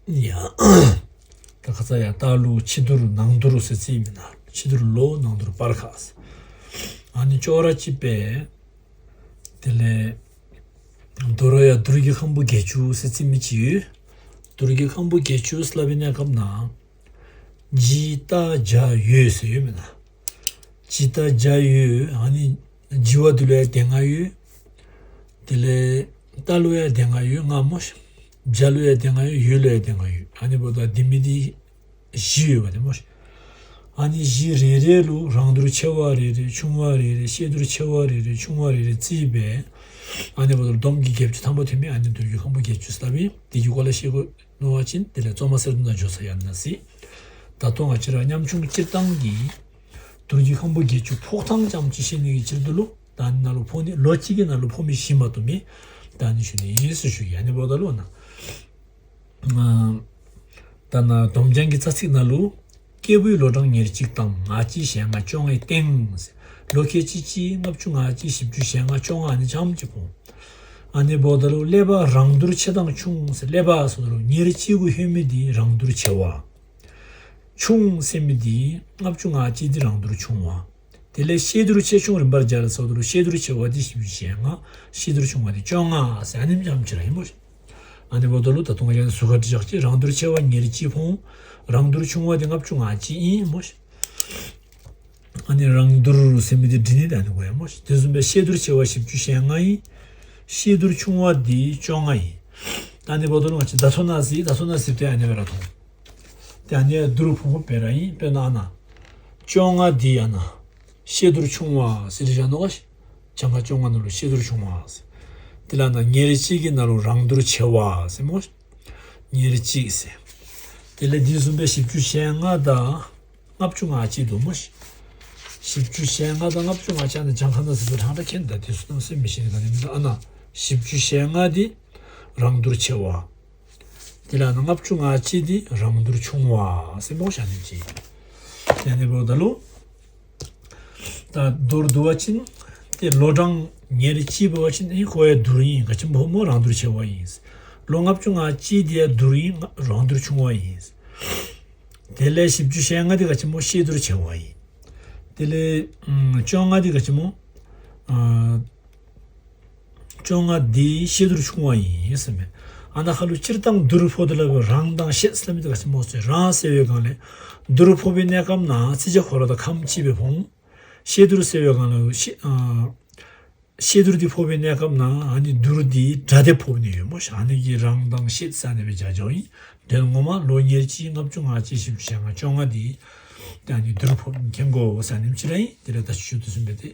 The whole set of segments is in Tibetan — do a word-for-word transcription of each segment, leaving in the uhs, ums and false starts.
ཡ། ད་ཁ་ཚ་ཡ་རྟ་ལོ་ཕྱི་དུར་ནང་དུར་ཟེར་རྩིས་མིན་ན། ཕྱི་དུར་ལོ་ནང་དུར་སྤར་ཁ་ཟེར། ཨ་ནི་ཅོག་ར་གཅིག་པས། དེ་ལས་དོ་ར་ཡ་དུར་གྱི་ཁམ་བུ་བརྒྱད་ཅུ་ཟེར་རྩིས་མི་ཅི་ཡོད། དུར་གྱི་ཁམ་བུ་བརྒྱད་ཅུ་ཟེར་ལབ་པའི་གནས་སྐབས་ན། ཇི་ཏ་ཇ་ཡོད་ཟེར་ཡོད་མིན་ན། ཇི་ཏ་ཇ་ཡོད། ཨ་ནི་ཇི་བ་དུ་ལོ་ཡ་དེ་ལྔ་ཡོད། དེ་ལས་ཏ་ལོ་ཡ་དེ་ལྔ་ཡོད་ལྔ་མོ། ཇ་ལོ་ཡ་དེ་ལྔ་ཡོད། ཡོད་ལོ་ཡ་དེ་ལྔ་ཡོད། ཨ་ནི་བོ་ད་དེ་མི་དེ་བཞི་ཡོད་པ་དེ་མོ། ཨ་ནི་བཞི་རེ་རེ་ལུ་རང་དུར་ཆེ་བ་རེ་རེ་ཆུང་བ་རེ་རེ་ཤེ་དུར་ཆེ་བ་རེ་རེ་ཆུང་བ་རེ་རེ་རྩིས་པས། ཨ་ནི་བོ་ད་སྡོམ་གྱི་བརྒྱད་ཅུ་ཐམ་པ་ཐོན་མི་ཨ་ནི་དུར་གྱི་ཁམ་བུ་བརྒྱད་ཅུ་ཟེར་ལབ་ཡིན། དེ་གི་སྐོར་ལ་ཤེས་དགོས་ནོ་བ་ཅིན་དེ་ལས་བཙོ་མ་གསེར་དུ་ན་འཇོག་ས་ཡ་ན་སྲིད། ད་ལྟོ་ང་བཅས་ར་ཉམ་ཆུང་སྤྱིར་བཏང་གི་དུར་གྱི་ཁམ་བུ་བརྒྱད་ཅུ་ཕོག་ཐང་ཙམ་ཅིག་ཤེས་ནི་གི་ཕྱིར་དུ་ལུ། ད་ནི་ན་ལུ་ཕོག་ནི་ལོ་གཅིག་གི་ན་ལུ་ཕོག་མི་ཤི་མ་གཏོགས་མེད། ད་ནི་ཞུ་ནི་ཡིན་ཟེར་ཞུ་གི། ཨ་ནི་བོ་ད་ལུ་ན། ད་ན་སྡོམ་རྐྱང་གི་རྩ་ཚིག་ན་ལུ། སྐྱེས་བུའི་ལོ་གྲངས་ཉེར་གཅིག་དང་ལྔ་གཅིག་ཞེ་ལྔ་བཅོ་ལྔའི་སྟེང་། ལོ་ཁལ་གཅིག་གཅིག་ལྔ་བཅུ་ང་གཅིག་བཞི་བཅུ་ཞེ་ལྔ་བཅོ་ལྔ་ནི་ཙམ་གཅིག་ཕོག། ཨ་ནི་བོ་ད་ལུ་ཀླད་པ་རང་དུར་ཆེ་དང་ཆུང་ཟེར། ཀླད་པ་ཟེར་དུ་ལུ་ཉེར་གཅིག་གུ་ལྷོད་མི་དེ་རང་དུར་ཆེ་བ། ཆུང་ཟེར་མི་དེ་ལྔ་བཅུ་ང་གཅིག་དེ་རང་དུར་ཆུང་བ། དེ་ལས་ཤེ་དུར་ཆེ་ཆུང་རིམ་པར་སྦྱར་ཟེར་དུ་ལུ་ཤེ་དུར་ཆེ་བ་དེ་བཞི་བཅུ་ཞེ་ལྔ། ཤེ་དུར་ཆུང་བ་དེ་བཅོ་ལྔ་ཟེར། ཨ་ནི་ཙམ་ཅིག་ར་ཡིན་མོ། ཨ་ནི་བོ་ད་ལུ་ད་ལྟོ་ང་ཡང་ཟུར་ཁ་འབྲི་བཞག་ཅིག་རང་དུར་ཆེ་བ་ཉེར་གཅིག་ཕོག། རང་དུར་ཆུང་བ་དེ་ལྔ་བཅུ་ང་གཅིག་ཡིན་མོ། ཨ་ནི་རང་དུར་ཟེར་མི་དེ་འབྲི་ནི་ད་ནི་གོ་ཡ་མོ། དེ་བཟུམ་སྦེ་ཤེ་དུར་ཆེ་བ་བཞི་བཅུ་ཞེ་ལྔ་ཡིན། ཤེ་དུར་ཆུང་བ་དེ་བཅོ་ལྔ་ཡིན། ད་ནི་བོ་ད་ལུ་ང་བཅས་ད་ཚོ་ན་ཟི་ད་ཚོ་ན་ཟི་དེ་ཨ་ནི་བེ་ར་ཐོང་། དེ་ཨ་ནི་དུར་ཕོག་ཕོག་བེ་ར་ཡིན། དཔེར་ན་ཨ་ན། བཅོ་ལྔ་དེ་ཨ་ན། ཤེ་དུར་ཆུང་བ་ཟེར་བཞག་ནོ་ག་ཤི། གྱངས་ཁ་བཅོ་ལྔ་ནང་ལུ་ཤེ་དུར་ཆུང་བ་ཟེར། དེ་ལ་ན་ཉེར་གཅིག་གི་ནང་ལུ་རང་དུར་ཆེ་བ་ཟེར་མོ། ཉེར་གཅིག་ཟེར། དེ་ལས་དེ་བཟུམ་སྦེ་བཞི་བཅུ་ཞེ་ལྔ་དང་ལྔ་བཅུ་ང་གཅིག་འདུག་མོ་ཤི། བཞི་བཅུ་ཞེ་ལྔ་དང་ལྔ་བཅུ་ང་གཅིག་ནི་གྱངས་ཁ་ན་ཟེར་བའི་གྲངས་ཀ་མཁྱེན་ད་དེ་སུ་དང་སུ་མི་ཤེས་ནི་ག་ནི་མི་འདུག་ཨ་ན་བཞི་བཅུ་ཞེ་ལྔ་དེ་རང་དུར་ཆེ་བ། དེ་ལ་ན་ལྔ་བཅུ་ང་གཅིག་དེ་རང་དུར་ཆུང་བ་ཟེར་མོ་ཤ་ནི་ཅི། ཡ་ནི་བོ་ད་ལུ། ད་མདོར་བསྡུ་བ་ཅིན། དེ་ལོ་གྲངས་ཉེར་གཅིག་འབད་བ་ཅིན་ཨེ་ཁོ་ཡ་དུར་ཡིན། ག་ཅི་མོ་མོ་རང་དུར་ཆེ་བ་ཡིན། ལོ་ལྔ་བཅུ་ང་གཅིག་དེ་ཡ་དུར་ཡིན། རང་དུར་ཆུང་བ་ཡིན། དེ་ལས་བཞི་བཅུ་ཞེ་ལྔ་དེ་ག་ཅི་མོ་ཤེ་དུར་ཆེ་བ་ཡིན། དེ་ལས་ཨ་བཅོ་ལྔ་དེ་ག་ཅི་མོ། ཨ་བཅོ་ལྔ་དེ་ཤེ་དུར་ཆུང་བ་ཡིན་ཟེར་མས། ཨ་ན་ཁ་ལུ་སྤྱིར་བཏང་དུར་ཕོག་དེ་ལ་བའི་རང་དང་ཤེ་ཟེར་མི་དེ་ག་ཅི་མོ་ཟེར། རང་ཟེར་བའི་སྒང་ལས་དུར་ཕོག་པའི་གནས་སྐབས་ན་ཚིག་བྱ་ཁོ་ར་དང་ཁམ་གཅིག་སྦེ་ཕོག། ཤེ་དུར་ཟེར་བའི་སྒང་ལ་ཤེ་ཨ་ཤེ་དུར་དེ་ཕོག་པའི་གནས་སྐབས་ན་ཨ་ནི་དུར་དེ་དགྲ་དེ་ཕོག་ནི་ཡོད་མོ་ཤ། ཨ་ནི་གི་རང་དང་ཤེ་ཟེར་ནི་སྦེ་བྱ་བྱ་ཡིན། དོན་ངོ་མ་ལོ་ཉེར་གཅིག་ལྔ་བཅུ་ང་གཅིག་བཞི་བཅུ་ཞེ་ལྔ་བཅོ་ལྔ་དེ་ཨ་ནི་དུར་ཕོག་མཁྱེན་དགོ་ཟེར་ནི་ཅི་ར་ཡིན། དེ་ལས་ད་ཞུ་དུ་སུན་པའི་དེ་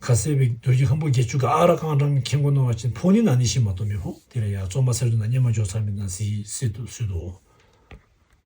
ཁ་གསལ་བའི་དུར་གྱི་ཁམ་བུ་བརྒྱད་ཅུ་ག་ཨ་ར་རྐང་གྲངས་མཁྱེན་དགོ་ནོ་བ་ཅིན་ཕོག་ནི་ན་ནི་ཤི་མ་གཏོགས་མི་ཕོག། དེ་ལས་ཡ་བཙོ་མ་གསེར་དུ་ན་སྙེ་མ་འཇོག་ཚར་མི་ན་སི་སི་དུ་སུ་དུ།